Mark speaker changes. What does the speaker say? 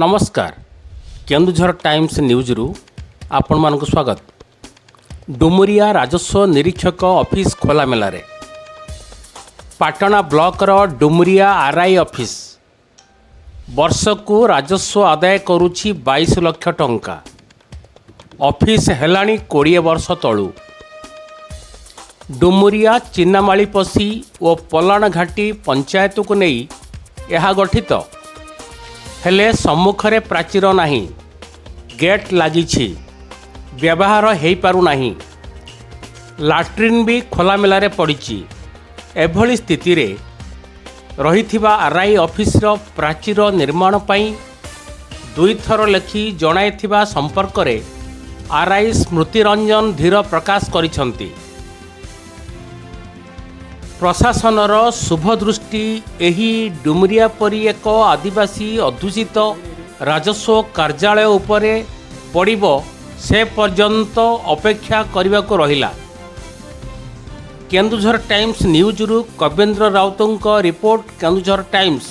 Speaker 1: ନମସ୍କାର, କେନ୍ଦୁଝର ଟାଇମ୍ସ ନ୍ୟୁଜ୍ରୁ ଆପଣମାନଙ୍କୁ ସ୍ୱାଗତ। ଡୁମୁରିଆ ରାଜସ୍ୱ ନିରୀକ୍ଷକ ଅଫିସ ଖୋଲାମେଲାରେ। ପାଟଣା ବ୍ଲକର ଡୁମୁରିଆ ଆର୍ଆଇ ଅଫିସ ବର୍ଷକୁ ରାଜସ୍ୱ ଆଦାୟ କରୁଛି 22 ଲକ୍ଷ ଟଙ୍କା। ଅଫିସ ହେଲାଣି 20 ବର୍ଷ ତଳୁ। ଡୁମୁରିଆ, ଚିନାମାଳିପଶି ଓ ପଲାଣଘାଟି ପଞ୍ଚାୟତକୁ ନେଇ ଏହା ଗଠିତ। ହେଲେ ସମ୍ମୁଖରେ ପ୍ରାଚୀର ନାହିଁ, ଗେଟ୍ ଲାଗିଛି, ବ୍ୟବହାର ହୋଇପାରୁନାହିଁ। ଲାଟ୍ରିନ୍ ବି ଖୋଲାମେଲାରେ ପଡ଼ିଛି। ଏଭଳି ସ୍ଥିତିରେ ରହିଥିବା ଆର୍ଆଇ ଅଫିସର ପ୍ରାଚୀର ନିର୍ମାଣ ପାଇଁ ଦୁଇଥର ଲେଖି ଜଣାଇଥିବା ସମ୍ପର୍କରେ ଆର୍ଆଇ ସ୍ମୃତିରଞ୍ଜନ ଧୀର ପ୍ରକାଶ କରିଛନ୍ତି। ପ୍ରଶାସନର ଶୁଭ ଦୃଷ୍ଟି ଏହି ଡୁମୁରିଆ ପରି ଏକ ଆଦିବାସୀ ଅଧ୍ୟୁଷିତ ରାଜସ୍ୱ କାର୍ଯ୍ୟାଳୟ ଉପରେ ପଡ଼ିବ, ସେ ପର୍ଯ୍ୟନ୍ତ ଅପେକ୍ଷା କରିବାକୁ ରହିଲା। କେନ୍ଦୁଝର ଟାଇମ୍ସ ନ୍ୟୁଜ୍ରୁ କବୀନ୍ଦ୍ର ରାଉତଙ୍କ ରିପୋର୍ଟ, କେନ୍ଦୁଝର ଟାଇମ୍ସ।